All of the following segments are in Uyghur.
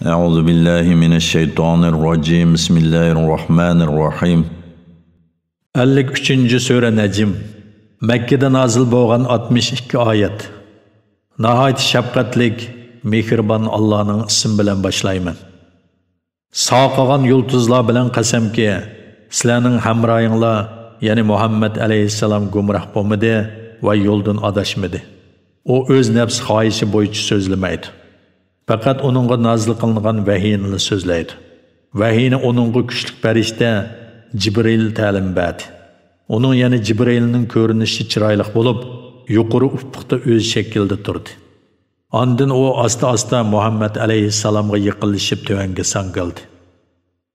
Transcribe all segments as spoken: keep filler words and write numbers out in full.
أعوذ بالله من الشيطان الرجيم. بسم الله الرحمن الرحيم. ئەللىك ئۈچىنچى سۈرە نەجم. مەككىدە نازىل بولغان ئاتمىش ئىككى ئايەت. ناھايىتى شەپقەتلىك، مېھرىبان ئاللانىڭ ئىسمى بىلەن باشلايمەن. ساقىغان يۇلتۇزلار بىلەن قەسەمكى، سىلەرنىڭ ھەمراھىڭلار، يەنى مۇھەممەد ئەلەيھىسسالام گۇمراھ بولمىدى ۋە يولدىن ئاداشمىدى. ئۇ ئۆز نەپس خاھىشى بويىچە سۆزلىمەيدۇ. پەقەت ئۇنىڭغا نازىل قىلىنغان ۋەھىينىلا سۆزلەيدۇ. ۋەھىينى ئۇنىڭغا كۈچلۈك پەرىشتە جىبرىل تەلىم بەردى. ئۇنىڭ، يەنى جىبرىلنىڭ كۆرۈنۈشى چىرايلىق بولۇپ، يۇقىرى ئۇپۇقتا ئۆز شەكلىدە تۇردى. ئاندىن ئۇ ئاستا-ئاستا مۇھەممەد ئەلەيھىسسالامغا يېقىنلىشىپ تۆۋەنگە ساڭگىلدى.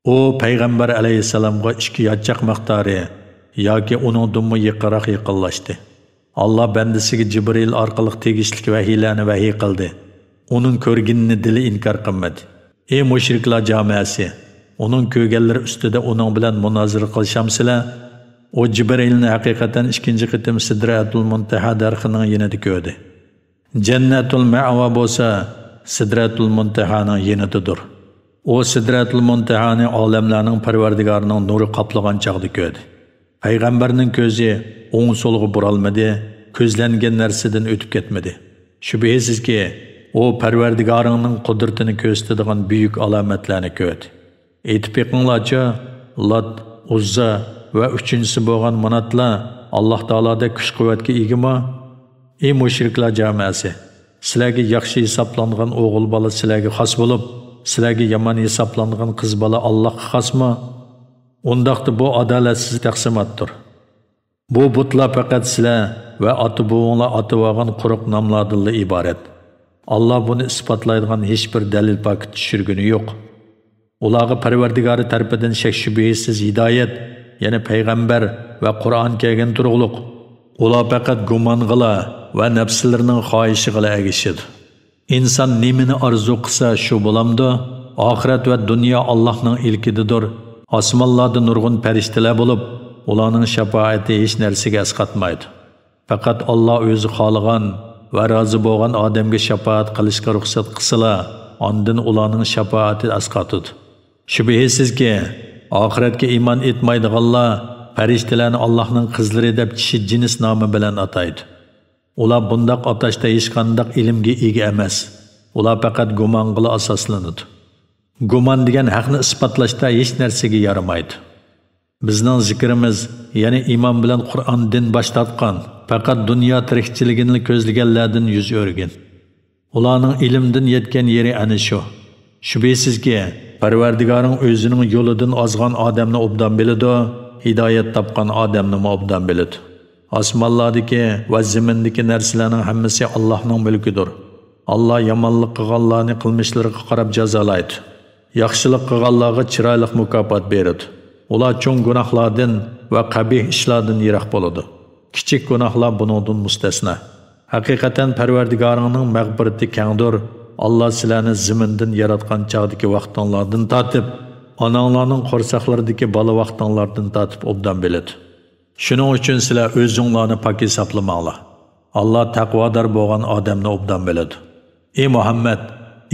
ئۇ پەيغەمبەر ئەلەيھىسسالامغا ئىككى يانچاق مىقدارى ياكى ئۇنىڭدىنمۇ يېقىنراق يېقىنلاشتى. ئاللا بەندىسىگە جىبرىل ئارقىلىق تېگىشلىك ۋەھىيلەرنى ۋەھىي قىلدى. ئۇنىڭ كۆرگىنىنى دىلى ئىنكار قىلمىدى. ئى مۇشرىكلار جامەسى! ئۇنىڭ كۆرگەنلىرى ئۈستىدە ئۇنىڭ بىلەن مۇنازىرە قىلىشامسىلەر؟ ئۇ جىبرىلنى ھەقىقەتەن ئىككىنچى قېتىم سىدرەتۇل مۇنتەھا دەرىخىنىڭ يېنىدا كۆردى. جەننەتۇل مەئۋا بولسا سىدرەتۇل مۇنتەھانىڭ يېنىدىدۇر. ئۇ سىدرەتۇل مۇنتەھانى ئالەملەرنىڭ پەرۋەردىگارىنىڭ نۇرى قاپلىغان چاغدا كۆردى. پەيغەمبەرنىڭ كۆزى ئوڭ-سولغا بۇرالمىدى، كۆزلەنگەن نەرسىدىن ئۆتۈپ كەتمىدى. شۈبھىسىزكى، ئۇ پەرۋەردىگارىڭنىڭ قۇدرىتىنى كۆرسىتىدىغان بۈيۈك ئالامەتلەرنى كۆردى. ئېيتىپ بېقىڭلارچۇ، لات، ئۇززا ۋە ئۈچىنچىسى بولغان ماناتلار ئاللا تائالادەك كۈچ-قۇۋۋەتكە ئىگىمۇ؟ ئى مۇشرىكلار جامەسى! سىلەرگە ياخشى ھېسابلانغان ئوغۇل بالا سىلەرگە خاس بولۇپ، سىلەرگە يامان ھېسابلانغان قىز بالا ئاللاغا خاسمۇ؟ ئۇنداقتا بۇ ئادالەتسىز تەقسىماتتۇر. بۇ بۇتلار پەقەت سىلەر ۋە ئاتا-بوۋاڭلار ئاتىۋالغان قۇرۇق ناملاردىنلا ئىبارەت. ئاللا بۇنى ئىسپاتلايدىغان ھېچبىر دەلىل پاكىت چۈشۈرگىنى يوق. ئۇلارغا پەرۋەردىگارى تەرىپىدىن شەك-شۈبھىسىز ھىدايەت، يەنى پەيغەمبەر ۋە قۇرئان كەلگەن تۇرۇقلۇق. ئۇلار پەقەت گۇمانغىلا ۋە نەپسلىرىنىڭ خاھىشىغىلا ئەگىشىدۇ. ئىنسان نېمىنى ئارزۇ قىلسا، شۇ بولامدۇ؟ ئاخىرەت ۋە دۇنيا ئاللاھنىڭ ئىلكىدىدۇر. ئاسمانلاردا نۇرغۇن پەرىشتىلەر بولۇپ، ئۇلارنىڭ شاپائىتى ھېچ نەرسىگە ئەسقاتمايدۇ. پەقەت ئاللا ئۆزى خالىغان ۋە رازى بولغان ئادەمگە شاپائەت قىلىشقا رۇخسەت قىلسىلا، ئاندىن ئۇلارنىڭ شاپائىتى ئەسقاتىدۇ. شۈبھىسىزكى، ئاخىرەتكە ئىمان ئېيتمايدىغانلار پەرىشتىلەرنى ئاللاھنىڭ قىزلىرى دەپ چىشى جىنس نامى بىلەن ئاتايدۇ. ئۇلار بۇنداق ئاتاشتا ھېچقانداق ئىلىمگە ئىگە ئەمەس. ئۇلار پەقەت گۇمانغىلا ئاساسلىنىدۇ. گۇمان دېگەن ھەقنى ئىسپاتلاشتا ھېچ نەرسىگە يارىمايدۇ. بىزنىڭ زىكرىمىز، يەنى ئىمان بىلەن قۇرئان دىن باش تارتقان، پەقەت دۇنيا تىرىكچىلىكىنىلا كۆزلىگەنلەردىن يۈز ئۆرۈگىن. ئۇلارنىڭ ئىلىمدىن يەتكەن يېرى ئەنە شۇ. شۈبھىسىزكى، پەرۋەردىگارىڭ ئۆزىنىڭ يولىدىن ئازغان ئادەمنى ئوبدان بىلىدۇ، ھىدايەت تاپقان ئادەمنىمۇ ئوبدان بىلىدۇ. ئاسمانلاردىكى ۋە زېمىندىكى نەرسىلەرنىڭ ھەممىسى ئاللاھنىڭ مۈلكىدۇر. ئاللا يامانلىق قىلغانلارنى قىلمىشلىرىغا قاراپ جازالايدۇ. ياخشىلىق قىلغانلارغا چىرايلىق مۇكاپات بېرىدۇ. ئۇلار چوڭ گۇناھلاردىن ۋە قەبىھ ئىشلاردىن يىراق بولىدۇ. كىچىك گۇناھلار بۇنىڭدىن مۇستەسنا. ھەقىقەتەن پەرۋەردىگارىڭنىڭ مەغپىرىتى كەڭدۇر. ئاللا سىلەرنى زېمىندىن ياراتقان چاغدىكى ۋاقتىڭلاردىن تارتىپ، ئاناڭلارنىڭ قورساقلىرىدىكى بالا ۋاقتىڭلاردىن تارتىپ ئوبدان بىلىدۇ. شۇنىڭ ئۈچۈن سىلەر ئۆزۈڭلارنى پاك ھېسابلىماڭلار. ئاللا تەقۋادار بولغان ئادەمنى ئوبدان بىلىدۇ. ئى مۇھەممەد،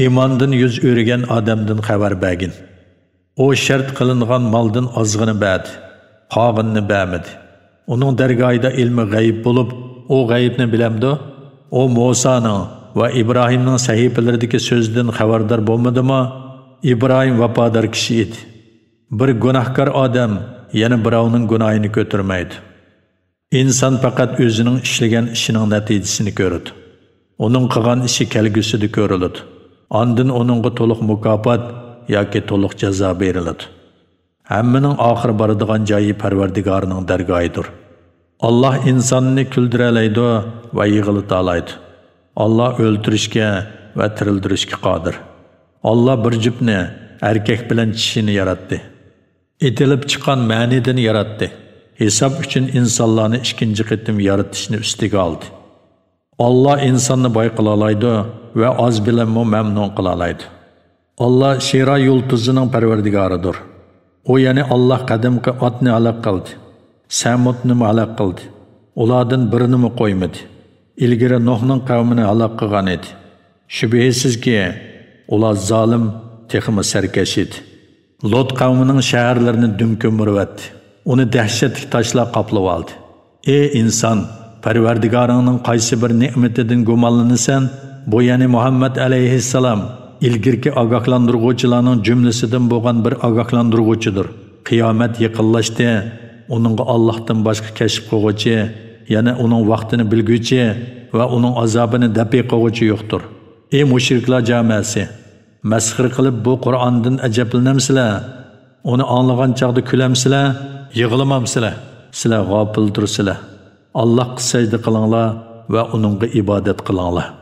ئىماندىن يۈز ئۆرۈگەن ئادەمدىن خەۋەر بەرگىن. ئۇ شەرت قىلىنغان مالدىن ئازغىنە بەردى، قالغىنىنى بەرمىدى. ئۇنىڭ دەرگاھىدا ئىلمى غەيىب بولۇپ، ئۇ غەيىبنى بىلەمدۇ؟ ئۇ مۇسانىڭ ۋە ئىبراھىمنىڭ سەھىپىلىرىدىكى سۆزىدىن خەۋەردار بولمىدىما؟ ئىبراھىم ۋاپادار كىشى ئىدى. بىر گۇناھكار ئادەم يەنە بىراۋنىڭ گۇناھىنى كۆتۈرمەيدۇ. ئىنسان پەقەت ئۆزىنىڭ ئىشلىگەن ئىشىنىڭ نەتىجىسىنى كۆرىدۇ. ئۇنىڭ قىلغان ئىشى كەلگۈسىدە كۆرۈلىدۇ. ئاندىن ئۇنىڭغا تولۇق مۇكاپات ياكى تولۇق جازا بېرىلىدۇ. ھەممىنىڭ ئاخىرى بارىدىغان جايى پەرۋەردىگارىنىڭ دەرگاھىدۇر. ئاللا ئىنساننى كۈلدۈرەلەيدۇ ۋە يىغلىتالايدۇ. ئاللا ئۆلتۈرۈشكە ۋە تىرىلدۈرۈشكە قادىر. ئاللا بىر جۈپنى، ئەركەك بىلەن چىشىنى ياراتتى. ئېتىلىپ چىققان مەنىدىن ياراتتى. ھېساب ئۈچۈن ئىنسانلارنى ئىككىنچى قېتىم يارىتىشنى ئۈستىگە ئالدى. ئاللا ئىنساننى باي قىلالايدۇ ۋە ئاز بىلەنمۇ مەمنۇن قىلالايدۇ. ئاللا شىرا يۇلتۇزىنىڭ پەرۋەردىگارىدۇر. ئۇ، يەنى ئاللا قەدىمكى ئادنى ھالاك قىلدى. سەمۇدنىمۇ ھالاك قىلدى. ئۇلاردىن بىرىنىمۇ قويمىدى. ئىلگىرى نۇھنىڭ قەۋمىنى ھالاك قىلغان ئىدى. شۈبھىسىزكى، ئۇلار زالىم تېخىمۇ سەركەش ئىدى. لوت قەۋمىنىڭ شەھەرلىرىنى دۈم كۆمۈرۈۋەتتى. ئۇنى دەھشەتلىك تاشلار قاپلىۋالدى. ئى ئىنسان، پەرۋەردىگارىڭنىڭ قايسى بىر نېمىتىدىن گۇمانلىنىسەن؟ بۇ، يەنى مۇھەممەد ئەلەيھىسسالام، ئىلگىرىكى ئاگاھلاندۇرغۇچىلارنىڭ جۈملىسىدىن بولغان بىر ئاگاھلاندۇرغۇچىدۇر. قىيامەت يېقىنلاشتى. ئۇنىڭغا ئاللاھتىن باشقا كەشىپ قىلغۇچى، يەنى ئۇنىڭ ۋاقتىنى بىلگۈچى ۋە ئۇنىڭ ئازابىنى دەپئى قىلغۇچى يوقتۇر. ئى مۇشرىكلار جامەسى! مەسخىرە قىلىپ بۇ قۇرئاندىن ئەجەبلىنەمسىلەر؟ ئۇنى ئاڭلىغان چاغدا كۈلەمسىلەر؟ يىغلىمامسىلەر؟ سىلەر غاپىلدۇرسىلەر. ئاللاھقا سەجدە قىلىڭلار ۋە ئۇنىڭغا ئىبادەت قىلىڭلار.